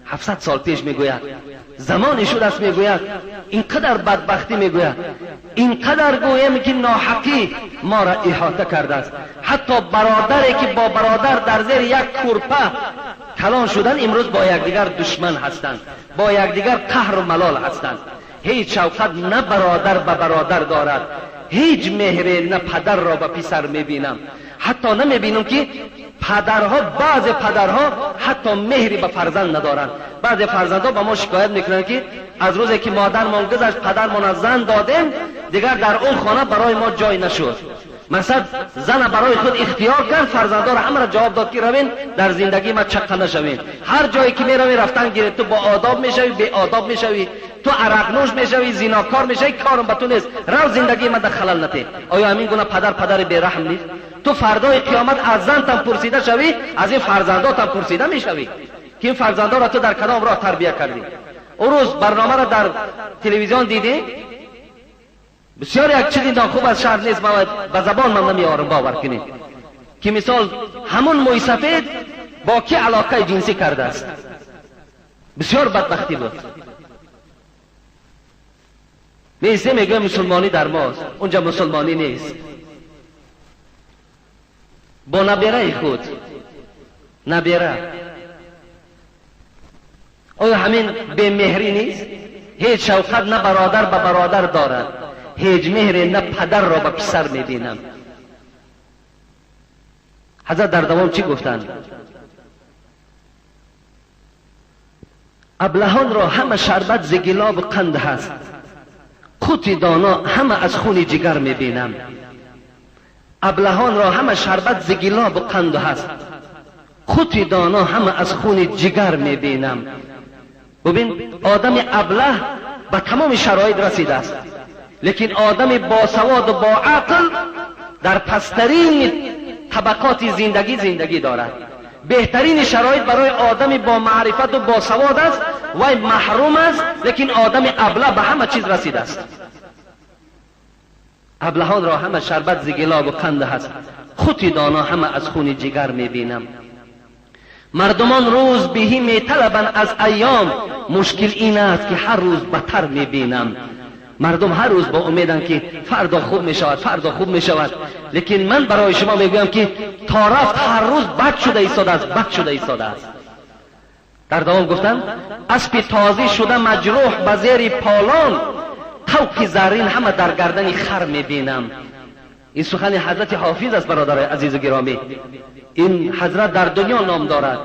700 سال پیش میگوید، زمانی شده است میگوید، اینقدر بدبختی میگوید، اینقدر گویم که ناحقی ما را احاطه کرده است. حتی برادری که با برادر در زیر یک کورپه کلان شدن امروز با یکدیگر دشمن هستند، با یکدیگر قهر و ملال هستند. هیچ شوقت نه برادر به برادر دارد، هیچ مهر نه پدر را به پسر میبینم. حتی نمیبینم که پدرها، بعض پدرها حتی مهری به فرزند ندارند. بعض فرزندها به ما شکایت میکنند که از روزی که مادرمان گذشت پدرمان از زن دادیم دیگر در اون خانه برای ما جای نشد. مقصد زن برای خود اختیار کرد، فرزندان همه را جواب داد که روین در زندگی ما چقه نشوین، هر جایی که میروی رفتن گیرید، تو با آداب میشوی، بی آداب میشوی، تو عرق نوش میشوی، زیناکار میشوی، کارم به تو نیست، رو زندگی ما در خلل نته. آیا همین گونه پدر پدر بیرحم نیست؟ تو فردای قیامت از زن تم پرسیده شوی، از این فرزنداتم پرسیده میشوی که این فرزندا را تو در کدام راه تربیه کردی. اون روز برنامه را در تلویزیون دیدی، بسیار یک چیزی ناخوب از شهر نیست، من به زبان من نمیارم، باور کنید که مثال همون موی سفید با کی علاقه جنسی کرده است. بسیار بدبختی بود. نیسته میگه مسلمانی در ماست، اونجا مسلمانی نیست. با نبیره خود نبیره، آیا همین به مهری نیست؟ هیچ شوقت نه برادر به برادر دارد، هیچ مهری نه پدر را به پسر میبینم. حضرت در دوام چی گفتند؟ ابلهان را همه شربت ز گلاب و قند هست، قوت دانا همه از خون جگر میبینم. ابلهان را همه شربت ز گلاب و قند هست، قوت دانا همه از خون جگر میبینم. ببین آدم ابله به تمام شرایط رسیده است، لیکن آدم باسواد و با عقل در پسترین طبقات زندگی زندگی دارد. بهترین شرایط برای آدم با معرفت و باسواد است، وی محروم است، لیکن آدم ابله به همه چیز رسیده است. ابلهان را همه شربت ز گلاب و قند هست، قوت دانا همه از خون جگر میبینم. مردمان روز بهی میطلبند از ایام، مشکل این است که هر روز بدتر میبینم. مردم هر روز با امیدند که فردا خوب میشود، فردا خوب میشود، لیکن من برای شما میگویم که تا رفت هر روز بد شده ایستاده است، بد شده ایستاده است. در دوام گفتم اسب تازی شده مجروح به زیر پالان، طوق زرین همه در گردن خر میبینم. این سخن حضرت حافظ است برادر عزیز و گرامی. این حضرت در دنیا نام دارد.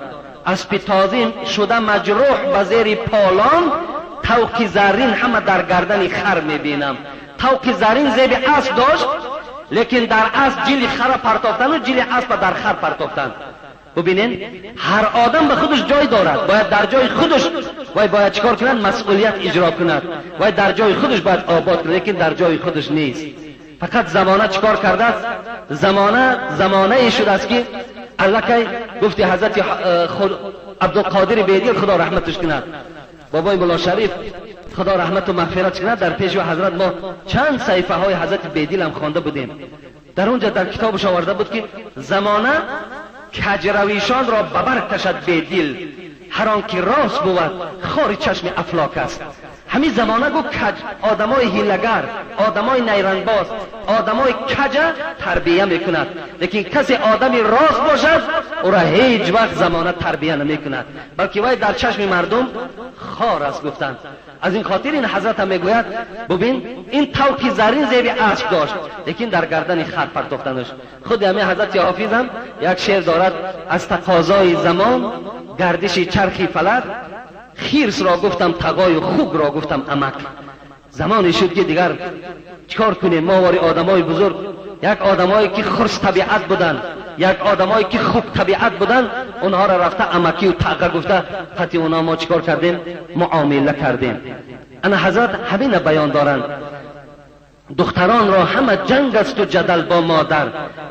اسب تازی شده مجروح به زیر پالان، طوق زرین همه در گردن خر میبینم. طوق زرین زیب اسب داشت، لیکن در اسب جیل خر پرتافتن و جیل اسب در خر پرتافتن. ببینین هر آدم به خودش جای دارد، باید در جای خودش وای باید چیکار کند؟ مسئولیت اجرا کند، وای در جای خودش باید آباد کند، لیکن در جای خودش نیست. فقط زمانه چیکار کرده است؟ زمانه زمانه شده است که الکی گفتی حضرت عبدالقادر بیدل خدا رحمتش کند، بابای ملا شریف خدا رحمت و مغفرت کند، در پیش حضرت ما چند صحیفه های حضرت بیدل هم خوانده بودیم. در اونجا در کتابش آورده بود که زمانه کجرویشان را ببر کشد بیدل، هر آن که راست بود خار چشم افلاک است. همین زمانه گو کج آدمای هیلگر، آدمای نیرنگباز، آدمای کج تربیه میکند، لیکن کسی آدمی راست باشد او را هیچ وقت زمانه تربیه نمیکند، بلکه وی در چشم مردم خار است گفتند. از این خاطر این حضرت هم میگوید ببین این طوق زرین زیب اسب داشت، لیکن در گردن خر پرتافتنش. خود همین حضرت حافظ هم یک شعر دارد: از تقاضای زمان گردش چرخی فلک، خیرس را گفتم تقای و خوب را گفتم امک. زمانی شد که دیگر چیکار کنیم؟ ما واری آدمای بزرگ، یک آدمایی که خرس طبیعت بودن، یک آدمایی که خوب طبیعت بودن، اونها را رفته امکی و تقا گفته، پتی اونا ما چیکار کردیم؟ معامله کردیم. انا حضرت همین بیان دارند: دختران را همه جنگ است و جدل با مادر،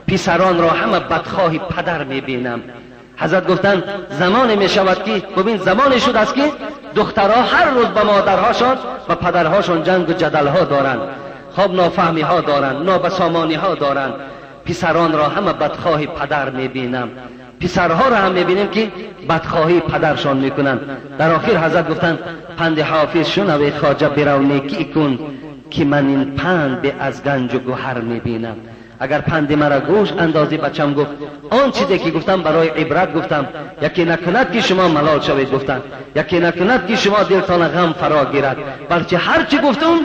پسران را همه بدخواه پدر میبینم. حضرت گفتند زمانی می شود که ببین زمانی شد است که دخترها هر روز با مادرهاشان و پدرهاشان جنگ و جدلها دارند، خواب نافهمی ها دارند، نابسامانی ها دارند. پسران را همه بدخواه پدر میبینم، پسرها را هم میبینیم که بدخواهی پدرشان میکنند. در آخر حضرت گفتند پند حافظ شنوی خواجه برو نیکی کن، که من این پند به از گنج و گوهر میبینم. اگر پند مرا گوش اندازی بچم گفت آن چیزی که گفتم برای عبرت گفتم، یکی نکند که شما ملال شوید گفتم، یکی نکند که شما دلتان غم فرا گیرد، بلکه هر چی گفتم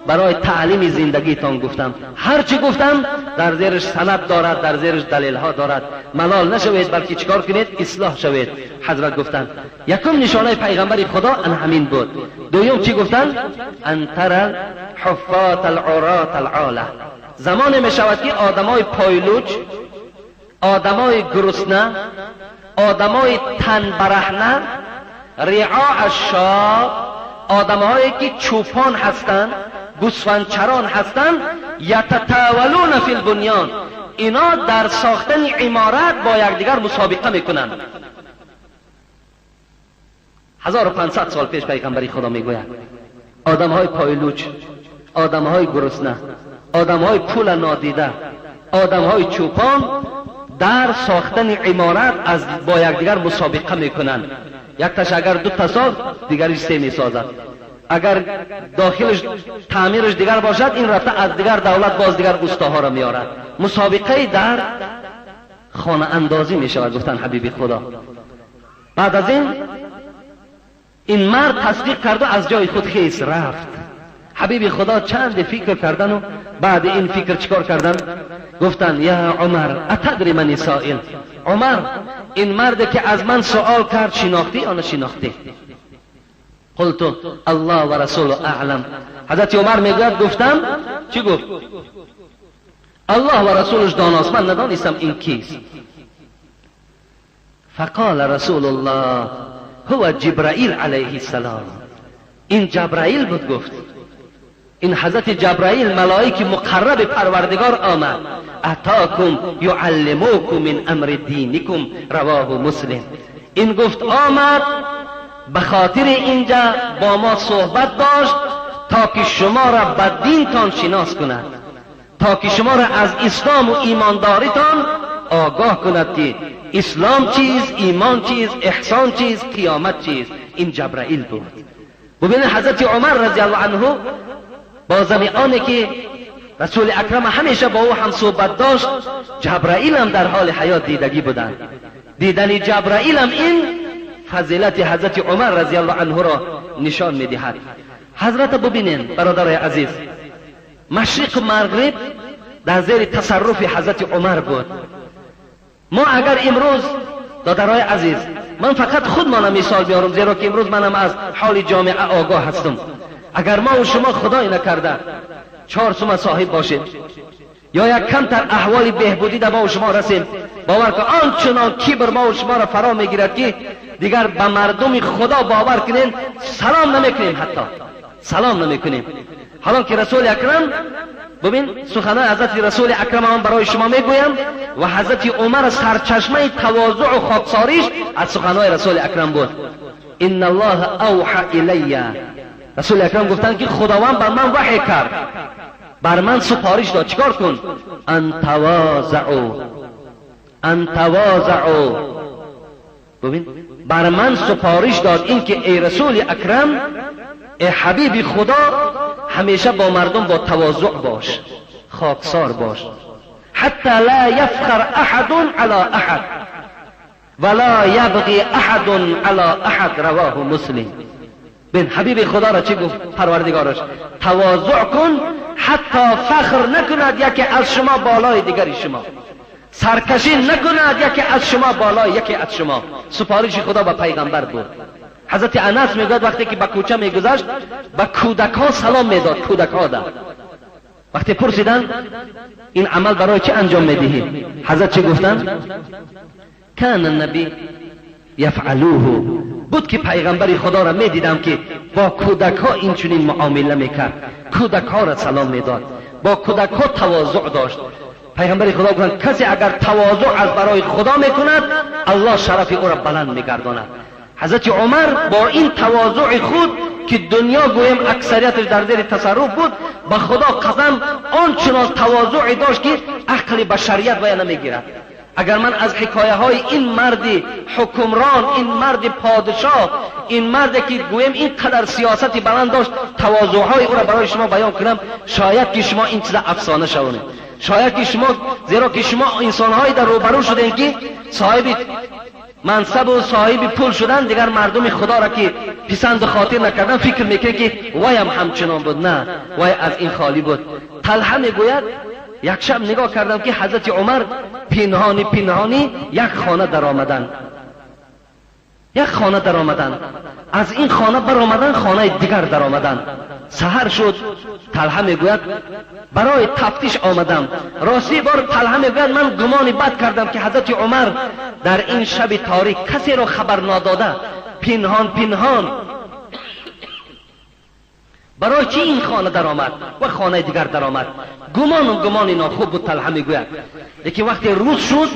برای تعلیم زندگیتان گفتم، هر چی گفتم در زیرش سند دارد، در زیرش دلیل ها دارد. ملال نشوید بلکه چیکار کنید؟ اصلاح شوید. حضرت گفتند یکم نشانه پیغمبر خدا ان همین بود. دوم چی گفتند؟ ان تر حفات العرات العاله. زمانی می شود که آدمای پایلوچ، آدمای گرسنه، آدمای تن برهنه، رعاع الشاة، آدمهایی که چوپان هستند، گوسفندچران هستند، یتطاولون فی البنیان، اینا در ساختن عمارت با یکدیگر مسابقه میکنند. 1500 سال پیش پیغمبری خدا میگوید آدمهای پایلوچ، آدمهای گرسنه، آدمهای پول نادیده، آدمهای چوپان در ساختن عمارت از با یکدیگر مسابقه میکنند. یک تاش اگر دو تا ساخت، دیگرش سه میسازد. اگر داخلش تعمیرش دیگر باشد، این رفته از دیگر دولت باز دیگر استاها را میارد. مسابقه در خانه اندازی میشود، گفتن حبیبی خدا. بعد از این مرد تصدیق کرد و از جای خود خیس رفت. حبیب خدا چند فکر کردن و بعد این فکر چیکار کردن؟ گفتن یا عمر اتدری من سائل، عمر این مرد که از من سوال کرد شناختی یا نشناختی؟ قلت الله و رسول اعلم. حضرت عمر میگوید گفتم چی گفت؟ الله و رسولش داناست، من ندانستم این کیست. فقال رسول الله هو جبرائیل علیه السلام. این جبرائیل بود. گفت این حضرت جبرائیل ملائک مقرب پروردگار آمد. اتاکم یعلموکم من امر دینکم، رواه مسلم. این گفت آمد به خاطر اینجا با ما صحبت داشت تا که شما را به دینتان شناس کند، تا که شما را از اسلام و ایمانداریتان آگاه کند که اسلام چیز، ایمان چیز، احسان چیز، قیامت چیز. این جبرائیل بود. ببینید حضرت عمر رضی الله عنه با زمیانه که رسول اکرم همیشه با او هم صحبت داشت، جبرائیل هم در حال حیات دیدگی بودند. دیدن جبرائیل هم این فضیلت حضرت عمر رضی الله عنه را نشان میدهد. حضرت ببینین برادرای عزیز، مشرق و مغرب در زیر تصرف حضرت عمر بود. ما اگر امروز دادرای عزیز، من فقط خودمان مثال بیارم زیرا که امروز منم از حال جامعه آگاه هستم. اگر ما و شما خدای نکرده 4 سومه صاحب باشیم یا یک کمتر احوال بهبودی در ما و شما رسیم، باور که آنچنان کبر ما و شما را فرا میگیرد که دیگر به مردم خدا باور کنین سلام نمیکنیم، حتی سلام نمیکنیم. حالا که رسول اکرم، ببین سخنان حضرت رسول اکرم هم برای شما میگویم و حضرت عمر سرچشمه تواضع و خاکساریش از سخنان رسول اکرم بود. ان الله اوحى الی، رسول اکرم گفتند که خداوند بر من وحی کرد، بر من سپارش داد. چیکار کن؟ ان تواضعوا، ان تواضعوا. ببین بر من سپارش داد این که ای رسول اکرم، ای حبیب خدا، همیشه با مردم با تواضع باش، خاکسار باش. حتی لا یفخر احد علی احد ولا یبغی احد علی احد، رواه مسلم. بین حبیب خدا را چی گفت پروردگارش؟ تواضع کن حتی فخر نکند یکی از شما بالای دیگری شما، سرکشی نکند یکی از شما بالای یکی از شما. سپارش خدا به پیغمبر بود. حضرت انس میگوید وقتی که به کوچه میگذشت به کودک ها سلام میداد، کودک ها ده. وقتی پرسیدن این عمل برای چه انجام میدهی؟ حضرت چه گفتن؟ کان النبی یفعلوه، بود که پیغمبر خدا را میدیدم که با کودک ها این چنین معامله میکرد، کودک ها را سلام میداد، با کودک ها تواضع داشت. پیغمبر خدا گفتند کسی اگر تواضع از برای خدا میکند الله شرف او را بلند میگرداند. حضرت عمر با این تواضع خود که دنیا گویم اکثریتش در زیر تصرف بود، به خدا قسم آنچنان تواضعی داشت که عقل بشریت باید نمیگیرد. اگر من از حکایه های این مرد حکمران، این مرد پادشاه، این مرد که گویم این قدر سیاستی بلند داشت، تواضعهای او را برای شما بیان کنم، شاید که شما این چیز افسانه شوانید. شاید که شما، زیرا که شما انسانهایی در روبرو شدین که صاحب منصب و صاحب پول شدن، دیگر مردم خدا را که پسند خاطر نکردن فکر میکنه که وای هم همچنان بود. نه، وای از این خالی بود. طلحه میگوید یک شب نگاه کردم که حضرت عمر پنهانی پنهانی یک خانه در آمدن. Як хона даромаданд, аз ин хона баромаданд, хонаи дигар даромаданд. Саҳар шуд, Талҳа мегӯяд барои тафтиш омадам. Рости бор Талҳа мегӯяд ман гумони бад кардам ки ҳазрати Умар дар ин шаби торик касеро хабар надода пинҳон пинҳон барои чӣ ин хона даромад ва хонаи дигар даромад. Гумони нохуб буд, Талҳа мегӯяд. Лекин вақте рӯз шуд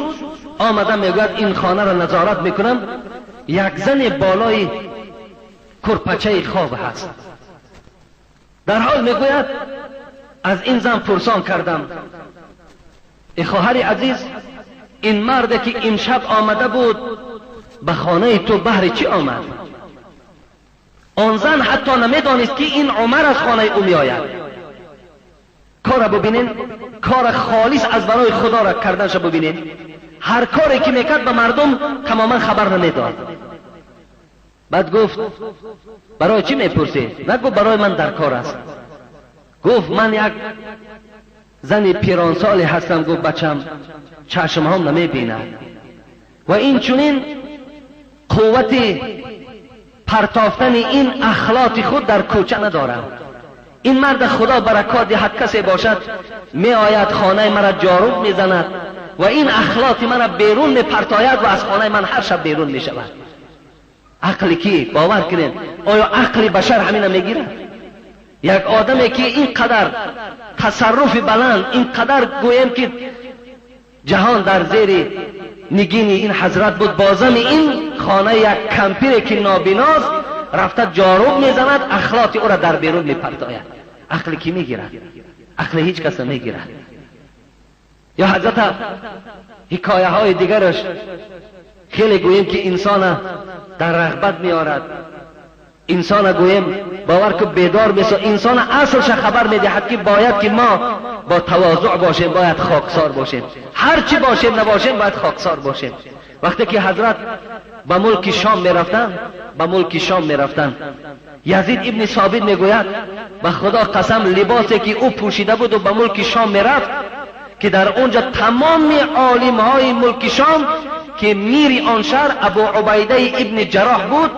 омадам, мегӯяд ин хонаро назорат мекунам, як зане болои курпачаи хоб ҳаст. Дар ҳол мегӯяд аз ин зан пурсон кардам: эй хоҳари азиз, ин марде ки имшаб омада буд ба хонаи ту баҳри чӣ омад? Он зан ҳатто намедонист ки ин Умар аз хонаи ӯ меояд. Кора бубинед, кора холис аз барои худоро карданша бубинед. Ҳар коре ки мекард ба мардум тамоман хабар намедод. Баъд гуфт барои чӣ мепурсӣ? Нагуфт барои ман дар кор аст. Гуфт ман як зани пиронсоле ҳастам, гуфт бачам чашмҳом намебинад ва инчунин қуввати партофтани ин ахлоти худ дар кӯча надорам. Ин мард худо баракот диҳад касе бошад меояд хонаи мара ҷоруб мезанад ва ин ахлоти мара берун мепартояд ва аз хонаи ман ҳар шаб берун мешавад. Ақли кӣ? Бовар кунед, оё ақли башар ҳамина мегирад? Як одаме ки ин қадар тасарруфи баланд, ин қадар гӯем ки ҷаҳон дар зери нигини ин ҳазрат буд, бозами ин хонаи як кампире ки нобиност рафта ҷоруб мезанад, ахлоти ӯра дар берун мепартояд. Ақли кӣ мегирад? Ақли ҳеҷ кас намегирад. Ё ҳазрата ҳикояҳои дигараш хеле гӯем ки инсона дар рағбат меорад, инсона гӯем бовар ки бедор месо, инсона аслша хабар медиҳад ки бояд ки мо бо тавозӯъ бошем, бояд хоксор бошем. Ҳар чӣ бошем набошем бояд хоксор бошем. Вақте ки ҳазрат ба мулки Шом мерафтанд, ба мулки Шом мерафтанд, Язид ибни Собит мегӯяд ба худо қасам либосе ки ӯ пӯшида буду ба мулки Шом мерафт ки дар онҷа тамоми олимҳои мулки Шом ки мири он шаҳр Абу Убайдаи ибни Ҷароҳ буд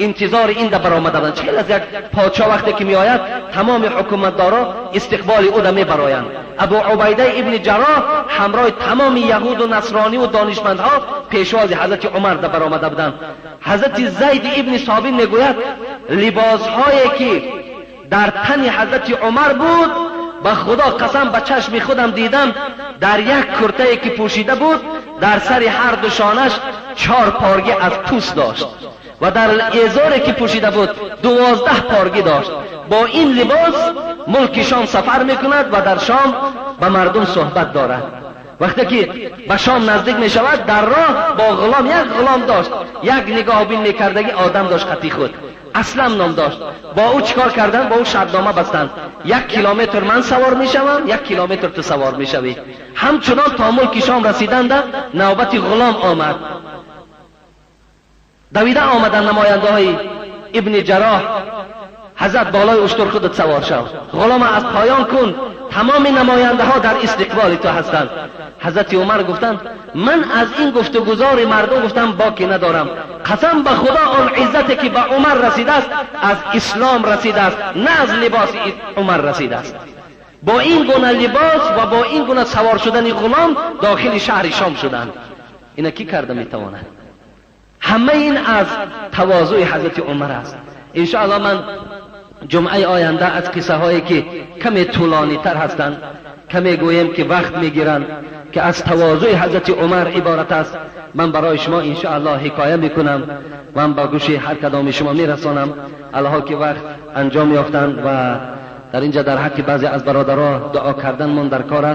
интизори ин да баромада буданд. Чӣ аз як подшоҳ вақте ки меояд тамоми ҳукуматдоро истиқболи ӯ да мебароянд. Абу Убайдаи ибни Ҷароҳ ҳамроҳи тамоми яҳуду насрониву донишмандҳо пешвози ҳазрати Умар да баромада буданд. Ҳазрати Зайди ибни Собит мегӯяд либосҳое ки дар тани ҳазрати Умар буд ба худо қасам ба чашми худам дидам, дар як куртае ки пӯшида буд дар сари ҳар ду шонаш 4 поргӣ аз пӯст дошт ва дар эзоре ки пӯшида буд 12 поргӣ дошт. Бо ин либос мулки Шом сафар мекунад ва дар Шом ба мардум суҳбат дорад. Вақте ки ба Шом наздик мешавад дар роҳ бо ғулом, як ғулом дошт, як нигоҳбин мекардагӣ одам дошт хати худ, Аслам ном дошт. Бо ӯ чикор карданд? Бо ӯ шартнома бастанд. 1 километр ман савор мешавам, 1 километр ту савор мешавӣ. Ҳамчунон то мулки Шом расиданда навбати ғулом омад. Давида омаданд намояндаҳои ибни Ҷароҳ. ҳазрат болои уштур худат савор шав, ғулома аз поён кун, тамоми намояндаҳо дар истиқболи ту ҳастанд. Ҳазрати Умар гуфтанд ман аз ин гуфтугузори мардум гуфтам боки надорам, қасам ба худо он иззате ки ба Умар расидааст аз ислом расидааст, на аз либоси Умар расидааст. Бо ин гуна либос ва бо ин гуна савор шудани ғулом дохили шаҳри Шом шуданд. Ина кӣ карда метавонад? Ҳамаи ин аз тавозӯи ҳазрати Умар аст. Иншоаллоҳ ман ҷумъаи оянда аз қиссаҳое ки каме тӯлонитар ҳастанд, каме гӯем ки вақт мегиранд, ки аз тавозӯи ҳазрати Умар иборат аст, ман барои шумо иншоаллоҳ ҳикоя мекунам ва ба гӯши ҳар кадоми шумо мерасонам. Аллоҳ ки вақт анҷом ёфтанд ва дар инҷа дар ҳаққи баъзе аз бародаро дуо кардан мон дар кор аст.